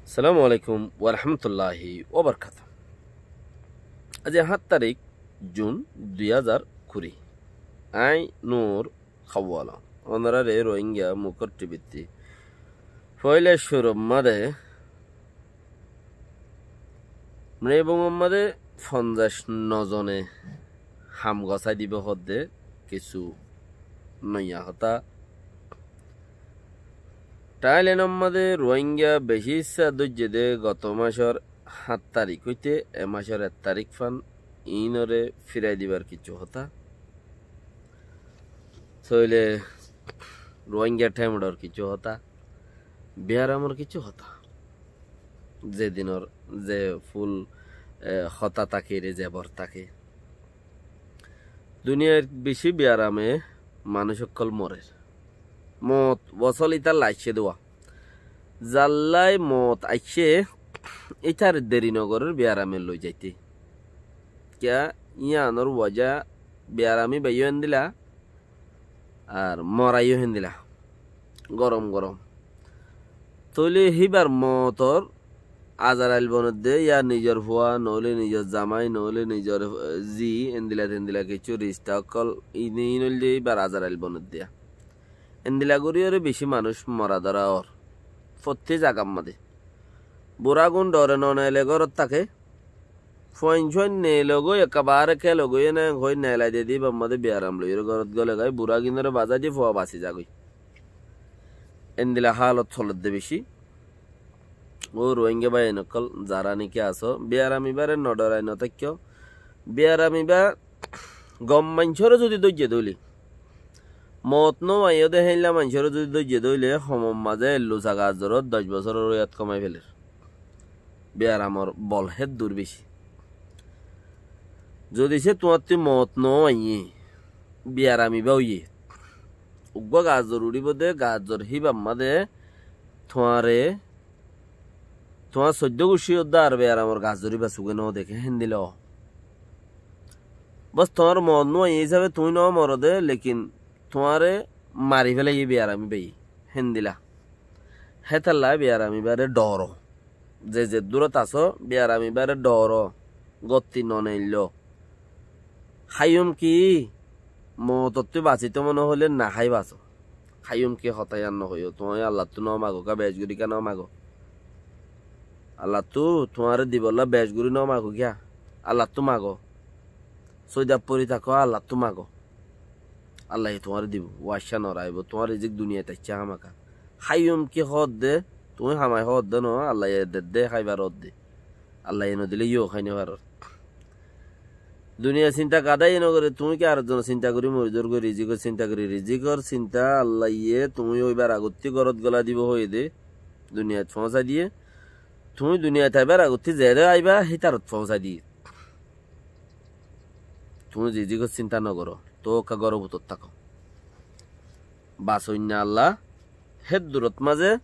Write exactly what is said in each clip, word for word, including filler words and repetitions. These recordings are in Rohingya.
Assalamu alaikum warahmatulláhi wabarakátuhu. Aijja háñt tarík jun dui házar kuri. Aññí Nur Hawala. Ónorare Rohingya Mukor tibitti foila cúrur máze Mribung or máze fonzaic no zone ham gosái dibo hoódde kissú noiya hotá. Thailand or máze Rohingya beci issá dóijje dé goto mácor háñt tarík óite e mácor ek tarík fán iínore firai dibar kissú hotá. Tóile Rohingya thaimor kissú hotá, biyaramor kissú hotá. Ze dinor ze ful, e, hotá táke re, ze bor táke. Duniyair beci biyarame manúic ókkol morer. Moot wosól ítalla aiccé dé. Zallái moot aiccé, ítare deri nogorér biyarame loi zaite. Kiyá, yíanor wajá biyarami báiyo endila, ar moraiyó héndila, gorom gorom. Tóile híbar mootor Azarail bonedde, yá nizor fua, noóile nizor zamai, noóile nizor, eh, zi, endila tendila kissú rista ókkol, iín, iín óilde híbar Azarail bonedde. Endila goríyore beci manúic mora dóra ór. Fottí zagar máze. Buragun dhore noneile górot táke, fuain cúain neelogói, ekkabare kelogói, ene hoi neelai de dé, íbar máze biyaram loiyóre górot gólegói, buraginore bazái de fua basi zagói. Endila hálot soledde beci. Ó Rohingya báiyain ókkol, zará niki asó, biyaram ibáre nodhorai notáikko. Biyaram ibá gom maincóre zudi dóijje dóile, moot nómaiyó dé héilla maincóre zudi dóijje dóile, homor máze ellusa gazorot doc bosóror yad komai feler. Biyaramor bol héddur beci. Zodi se tuáñttú moot nómaiyé, biyaram ibá óiye, uggúa gazor uçíbo dé, gazor híbar máze tuáñre, tuáñr soiddó guccí uddá ar biyaramor gazor ibá sugé nódeké, héndila. Bos tuáñr moot nómaiyé hísabe tuñí nómoro dé, lekin tuáñre mari félaiyé biyaram ibáye, héndila. Hétalla biyaram ibáre dhooro. Ze zeddúrot asó, biyaram ibáre dhooro, gotti noneilló. Háiyum ki, mootottú basitó mone hoilé nahái basó. Háiyum ki hotá yían nohoiyó, tuñí Allattú nómago, ká bec gorí ká nómago. Allattú tuáñre dibollá bec gorí nómago kiyá? Allattú mago. Sóidaf fori táko, Allattú mago. Allaye tuáñre dibo, waccá noraibó, tuáñr rizik duniyait aiccé hámaka. Háiyum ki hoódde, tuñí hamai hoódde noó, Allaye dedde háibar hoódde. Allaye nodile yó hái nofaror. Duniyar sinta gadáye nogoré, tuñí ki ar ekzonor sinta gorí morizorgói, rizikor sinta gorí, rizikor sinta Allaye tuñí óibar agottí górot góla dibo hoiyé dé, duniyait foóñsai diyé. Tuñí duniyait aibar agottí zeré aiba, hítarot foóñsai diyé. Tuñí rizikor sinta nogoró, tóu ekká góror bútore táko. Basoinna Alla, héddurot mazé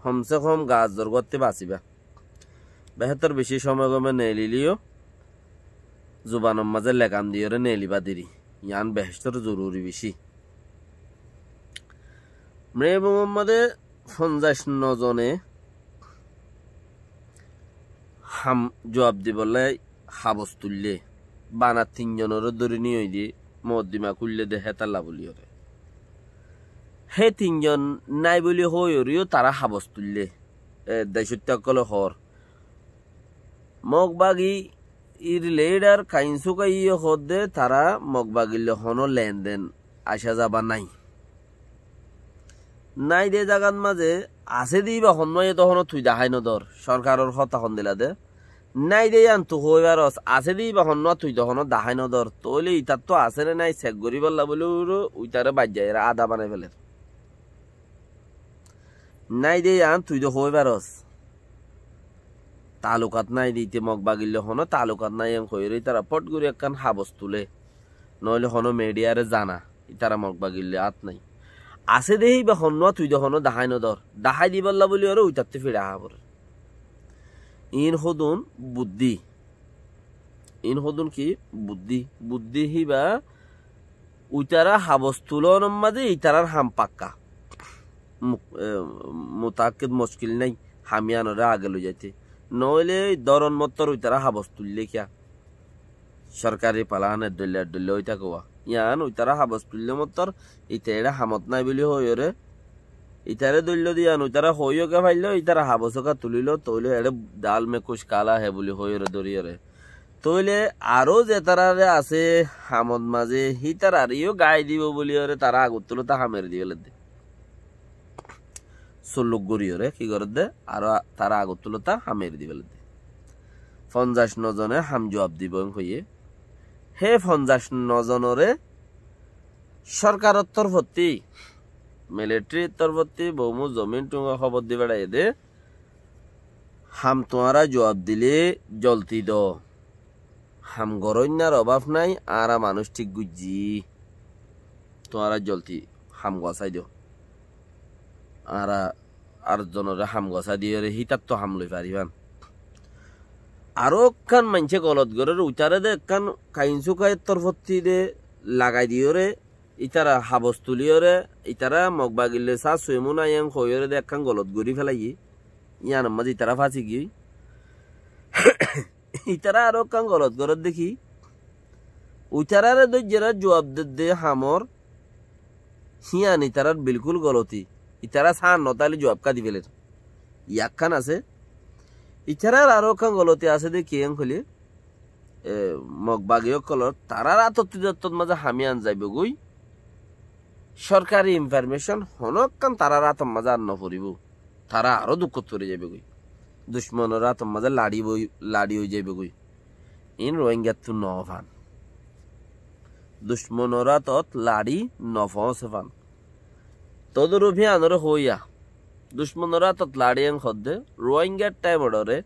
homse hom gazor gúattí basibá. Behétor bicí cómoi gome neelileyó, zubanor mazé legam diyoré neelibá deri. Yián behétor zoruri bicí. Mribungor mazé fonzaic no zone ham juab dibollá habos tuillé. Bana tin zonoré dóri niyói de, moddima kúille de hétalla bóliyoré. Hé tin zon nái bóli hoóiyoré yó tará habos tuillé. E, decóitta ókkolé hoór. Mog bagi ir lidar Kain Suka ye hoódde tará Mog bagilloi honó lenden acá zaba nái. Nái de zagat mazé asé de íba honnúa yó tohonó tui dahái nodor. Sorkaror hotá hondila de. Nái de yíantu hoóibar os, asé de íba honnúa tui tohonó dahái nodor. Tóile itattú asé né nái sek goríbolla bóli uitare baijjaiyeré ada banai féler. Nái de yián tui de hoóibar os. Taalukat nái de, ite Mog bagilloi honó taalukat nái en hoiyóre ítara fot gorí ekkán habos tulé. Noóile honó midhiyaré zana, ítara Mog bagilloi át nái. Asé de híba honnúa tui de honó dahái nodor. Dahái dibolla bóliyoré uitattú fiçá há forer. Iín hódun buddí. Iín hódun ki? Buddí. Buddí híba uitará habos tulónor mazé ítarar ham pakka. Mu-, e, mutaakkid muckil nái. ham yíanoré age loi zaite. Noóile dóron mottor uitará habos tuille kiyá. Sorkari palahan eddoilla eddoilla ói táke wa. Yían uitará habos tuille mottor, ite eçé hamot nái buli hoiyóre. Itaré dóillo de yían uitará hoiyó ke failló, itará habos óka tuliló, toóile eçé dal me kuc kala hé buli hoiyóre dóriyoré. Toóile aró ze tarare asé hamot mazé, hítararé yó gai dibo buliyóre tará agottúlota ham eri di félaidde. Suluk goríyoré ki gorédde, aró tará agottúlota ham eri di félaidde. Fonzac no zone ham zuab dibo en hoiyé. Hé fonzac no zonoré sorkaror torfottí, militarir torfottí, boumu zomin tuñga hóbor di beçaiyé de, ham tuáñra zuab dile zolti do. Ham goróinnar obáf nái, añára manúic thík goijjí. Tuáñra zolti ham gosái do. Añára ar zonoré ham gosái diyóre hítattu ham loi faribán. Aró ekkán maincé golot gorér, uitaré de ekkán kainsukair torfottí de lagai diyóre, ítara habos tuliyóre, ítara Mog bagille sá suimú nái en hoiyóre de ekkán golot gorí félaiyé. Yíanor mazé ítara fasi giyói. Ítara aró ekkán golot gorédde ki? Uitarare dóijjera zuab dedde hamor, hían ítarar bilkúl goloti. Ítara sán no táile zuab ká di féler. Yakkán asé. Ítarar aró ekkán goloti asé de ki en hoilé, e, Mog bagi ókkolor, tarár átottí zottót mazé ham yían zaibogói, sorkari infarmecon honókkán tarár átor mazé ar no foribó. Tará aró dukkót fori zaibogói. Ducmonor átor mazé laçi boi-, laçi ói zaibogói. Iín Ruáingattú no fan. Ducmonor átot laçi no foóñse fan. Todurúf híanoré hoóiya. Ducmonor átot laçi en hoódde, Ruáinga thaimororé,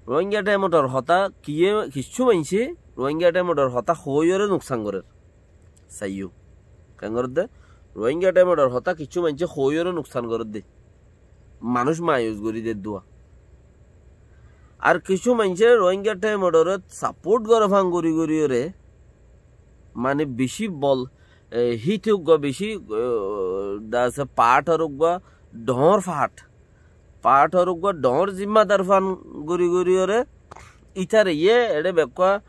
Ruáinga thaimoror hotá kiyé, kiccú maincé Ruáinga thaimoror hotá hoóiyoré nuksan gorér. Saiyó. Keéngorédde? Ruáinga thaimoror hotá kiccú maincé hoóiyoré nuksan gorédde. Manúic mayus gorí der dúa. Ar kiccú maincé Ruáinga thaimororé sapót goré fán gorí goríyoré, mani bicí bol, e, híte uggúa bicí, e, de asé paáthor uggúa dhoóñr faáth. Paáthor uggúa dhoóñr zimmadar fán gorí goríyoré, ítare yé eçé bekkúa,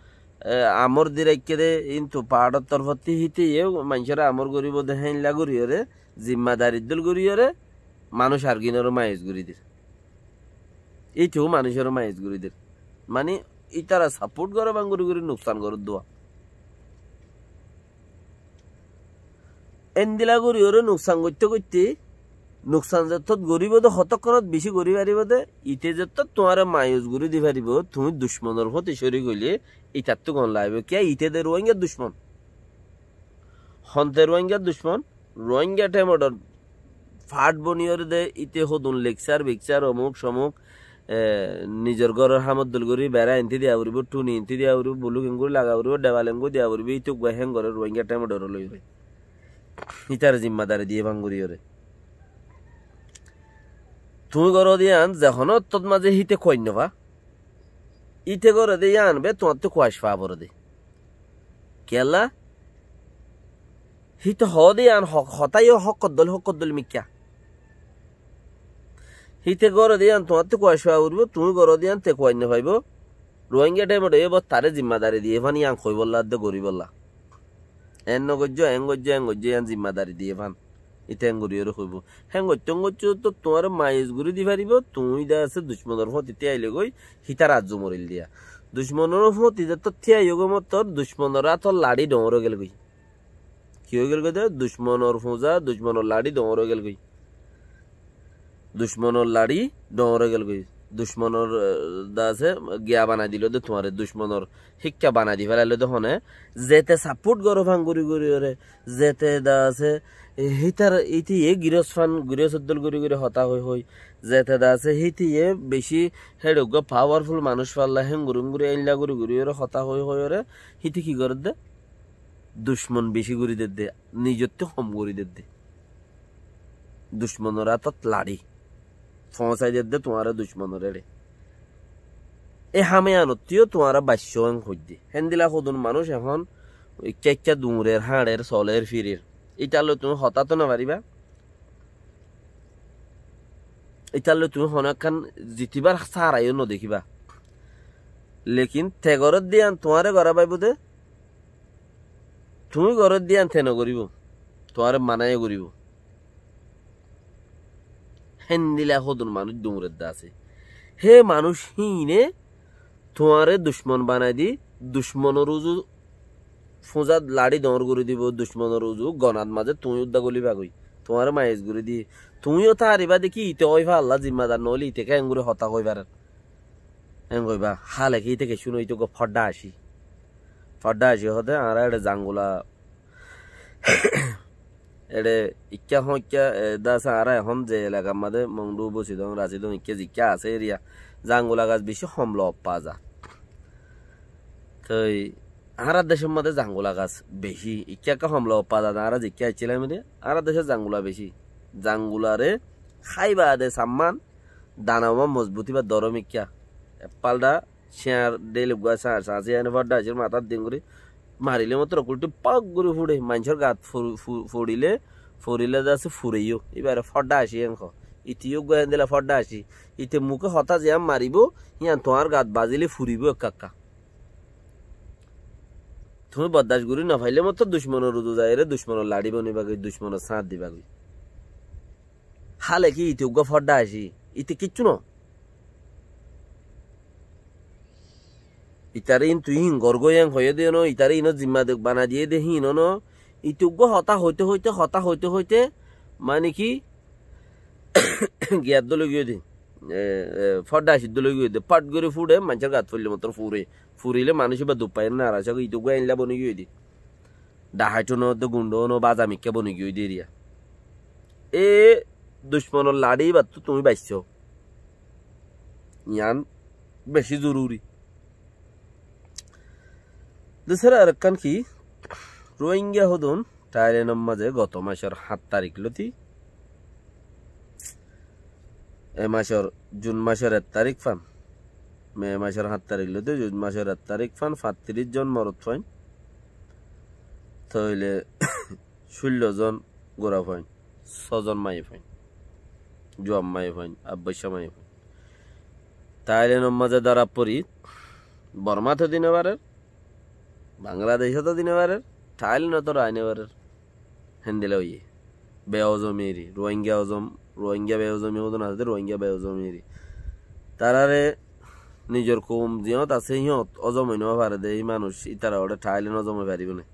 e, amor di raikké de, kintu paáthor torfottí híte yé maincóre amor goríbo de héinla goríyoré, zimmadari dól goríyoré, manúic argínoré mayus gorí der. Íteó manúicoré mayus gorí der. Mani, ítara sapót goré fán gorí gorí nuksan gorér dúa. Endila goríyoré nuksan goitté goitté, nuksan zettót goríbo de, hotókkonót bicí gorí faribó de, ite zettót tuáñre mayus gorí di faribó, tuñí ducmonor fóti córik óile, itattú gom laibó. Kiyá ite de Ruáingar ducmon. Honte Ruáingar ducmon, Ruáinga thaimoror faáth boniyóre de, ite hodún lekcár, bekcár, omuk, somuk, e, nizor góror hámot dól gorí berá entí diya foribó, thuni entí diya foribó, buluk enggúri laga foribó, dhebal enggúri diya foribó, íte uggúa héen goré Ruáinga thaimororé loiyóre. Ítar zimmadari diyé fán goríyoré. Tuñí goró de yían, ze honó ottót mazé híte kuain no fa. Íte goré de yían be tuáñttú kuac fa foré de. Kiyólla? Híte hoó de yían ho-, hotá yó hókkor dóil, hókkor dóil mikká. Híte goré de yían tuáñttú kuac fa foribó, tuñí goró de yían te kuac no faibó. Ruáinga thaimororé yó bót taré zimmadari diyé fán yían hoibólla de goríbolla. En no goijjó, en goijjó, en goijjó, yían zimmadari diyé fán. Íte en goríyoré hoibó. Héen goittó, héen goittó, to tuáñre mayus gorí di faribó, tuñí de asé ducmonor fóti tíaile goi, hítar azzú moril diya. Ducmonor fóti de to tíaiyo goi mottor, ducmonor átor laçí dhoóñr ói gel goi. Ki ói gel goi de? Ducmonor fuza, ducmonor laçí dhoóñr ói gel goi. Ducmonor laçí dhoóñr ói gel goi. Ducmonor, e, de asé, giya banai dilo de tuáñre, ducmonor híkka banai di félailo de hone, zete sapót goró fán gorí goríyoré, zete de asé, e, hítar, íte yé girós fán, girós dól gorí gorí hotá hoi hoi, zete de asé, híte yé bicí héçe uggúa pawarful manúic falla, héen gorí héen gorí, éilla gorí goríyoré hotá hoi hoiyoré, híte ki goré de? Ducmon bicí gorí der de, nizottú hom gorí der de. Ducmonor átot laçí foóñsai der de tuáñra ducmonor éçe. E ham yíanottú yó tuáñra baiccó en hoidde. Héndila hodún manúic ehón ikká ikká duñrer, háñçer, soler, firer. Ítar loi tuñí hotá to no faribá. Ítar loi tuñí honó ekkán zitibár sára yó nodekíba. Lekin te gorédde yían tuáñre gorá faibóu de, tuñí gorédde yían te nogoríbou, tuáñre maná yó goríbou. Héndila hodún manúic duñredde asé. Hé manúic híine tuáñre ducmon banai di, ducmonor uzu fúñzat laçí doóñr gorí dibou, ducmonor uzu gonat mazé tuñí uddá golíbagoi. Tuáñre maiyes gorí di, tuñí yó táriba de ki ite óifa Allah zimmadar noóile ite ké engorí hotá hoi farer. Engorí ba, hále ki ite kessú noó, ite uggúa fodda ací. Fodda ací hoóde añára eçe zangula Eçe ikká hoóñikká, e, de asé añára ehón ze elakar mazé Mongdu, Bosidong, Rasidong ikká zikká asé eriya, zangula gas bicí hom loot fa za. Toi añárar decór mazé zangula gas bicí, ikká ekká hom loot fa za de, añára zikká aiccílam de, añárar decót zangula bicí. Zangularé háiba de samman, dana uwá mozbut íba dorom ikká. Ek falda Cíañr dhéil uggúa sañr sañsí aine fodda aicír matát din gorí marilé mottor okkúlti pák gorí fúçe, maincór gat fu-, fu-, furilé, furilé de asé fureiyó. Íbaré fodda aicí en hoó. Ite yó uggúa endilla fodda aicí. Ite muké hotá ziyán maribóu, híyan tuáñr gat bazíle furibóu ekka ekka. Tuñí boddac gorí nofailé mottor ducmonor uzu zaiyóre ducmonor laçí bonibagói, ducmonor sáñt dibagói. Hále ki ite uggúa fodda aicí, ite kiccú noó. Itaré hín tui hín gorgói en hoiyé de yó noó, itaré híno zimma de-, banai diyé de híno noó. Ite uggúa hotá hoité hoité, hotá hoité hoité, mane ki, giyat dólo giyói de, e, e, fodda aicí dólo giyói de, fot gorí fúçe, maincór gat foillé mottor fure, furilé manúic íba duk faiyé ná, ar asé ite uggúa einla boni giyói de. Dhaháito noó de, gundó noó, bazamikká boni giyói de eriya. E ducmonor laçí íbattú tuñí baiccó. Yián bicí zoruri. Dusára arekkán ki, Rohingya hodún Thailandor mazé goto macór háñt tarik lóti E macór, Jun macór ek tarík fán, Me macór háñt tarík lóti Jun macór ek tarík fán, fañttiríc zon morot fuain, tóile cúllo zon gura fuain, só zon maiya fuain, juan maiya fuain, abbaiccá maiya fuain. Thailandor mazé dóra fori, Bormát ó di no farer, Bangladecót ó di no farer, Thailandot ó rai no farer. Héndilla óiye. Beozomi eri, Rohingya ozom, Rohingya beozomi hodún asé de, Rohingya beozomi eri. Taráre nizor koum ziyót asé, híyot ozom ói no fare de, hí manúic, ítara óre Thailand ozom ói faribó né.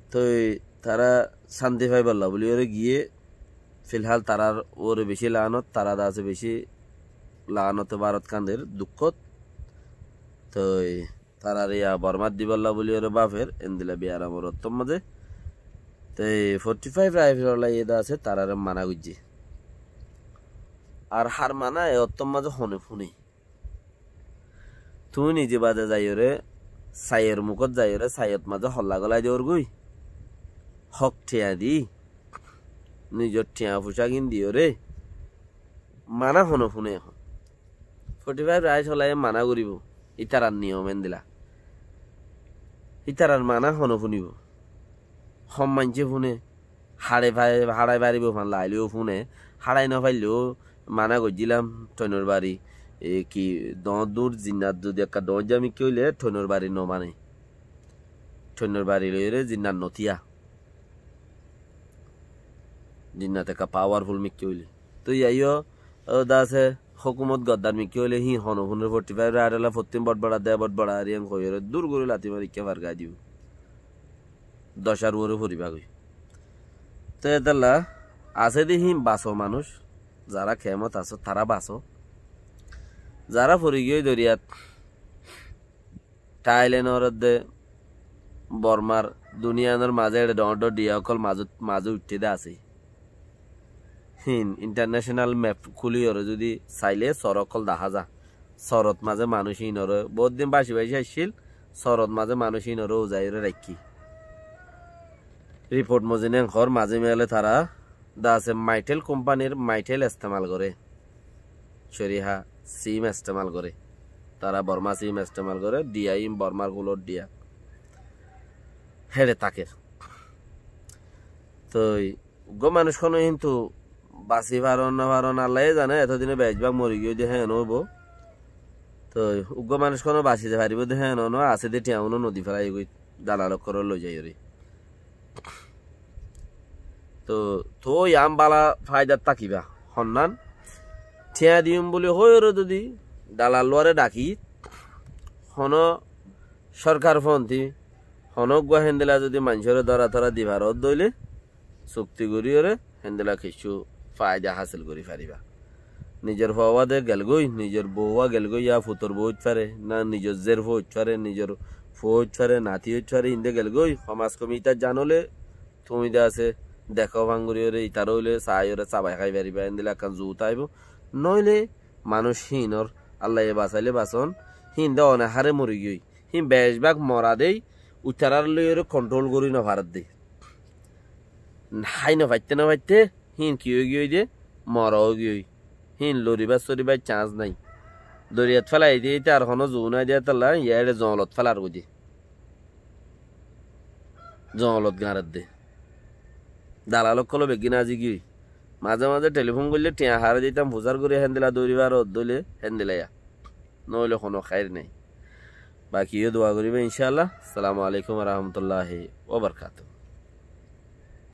Toi tará cánti faibolla buli óre giyé, filhál tarár uore bicí laánot, tará de asé bicí laánote Bárot kander dukkót. Toi Tarare ya Bormát dibolla buli óre báfer, endilla biyaramor ottór mazé. Te forty five rifle ola iyé de asé, tarare mana goijjé. Ar har mana e ottór mazé hone fúne? Tuñí nize baze zaiyóre, saiyor mukót zaiyóre, saiyot mazé holla golai de ór goi. Hók thiañ di, nizor thiañ fucá gin diyoré, mana hone fúne ehón? Forty five rifle olaye mana goribo, ítarar niyom endilla. Ítarar mana hone fúnibo? Hom maincé fúne, haçai fa-, haçai faribo fán laileyó fúne, haçai no failleyó mana goijjílam, thoinor bari, e, ki, doóñr dur zinnat zodi ekka doóñr zamikká óile thoinor bari no mane. Thoinor bari loiyóre zinnat no tíya. Zinnat ekka powerful mikká óile. Toi yaiyó, ó, de asé, hókumot goddar mikká óile híin hone fúner, forty five rifle ola fottín botbora de, botbora ar yián hoiyóre dur gorí lati mari ekká fargai dibo. Docár uore foribá goi. Toi etolla asé de híin baso manúic, zará kemot asó, tará baso. Zará fori giyói doriyat, Thailandor edde Bormar duniyanor mazé eçe dhoóñr dhoóñr dhiya ókkol mazé, mazé uiththé de asé. Híin international map kúliyoré zudi sailé sor ókkol dahá za. Sorot mazé manúic híinoré boóut din báci báci aiccíl, sorot mazé manúic híinoré uzaiyóre raikkí. Riport mozin en hoór mazé miyale tará de asé Mytel kompanir Mytel estemal goré. Coriha sim estemal goré. Tará Borma sim estemal goré, dhiya ín Bormar kulót dhiya. Héçe táker. Toi uggúa manúic hono kintu Basi faron no faron Allaye zane, eto dine beci bak mori giyói de héen óibo. Toi uggwá manúic hono basi faribó de héen no, asé de thiañ uno nodi félai goi, dalal ókkolore loi zaiyóre. Toi, toi yián bála faidat tákiba. Honnán, thiañ diyum buli hoiyóre zodi dalal uare dhaki, hono sorkar fonti, hono uggwá héndilla zodi maincóre dóra tóra di faroddé óile, sukti goríyore héndilla kessú faida hásil gorí fariba. Nizor fua de gelgói, nizor bou fua gelgói, ya futor bou óit fare, na nizor zer fua óit fare, nizor fua óit fare, nati óit fare, inde gelgói, hom az hom ita zanole, tuñí de asé, dekó fán goríyore, itará óile saiyóre sabai hái fariba, héndilla ekkán zut aibo. Noóile manúic híinor, Allaye basaile bason, híin de one háre mori giyói. Híin beci bak mora dei, itarar loiyóre kontrol gorí no faredde. Hái no faitte no faitte, híin ki ói giyói de, mora ói giyói. Híin loribar soribar cans nái. Doriyat félai diyé de ar hono zu nái de hétolla, yíare zoñlot félar goi de. Zoñlot gañredde. Dalal ókkol beggín azi giyói. Maze maze telifón goille thiañ hare ditam fusár gorí héndilla dóri faroddé óile héndilla ya. Noóile hono háir nái. Baki yó dua goríba incállah. Assalamu alaikum wa rahmatullahi wa barakatuhu.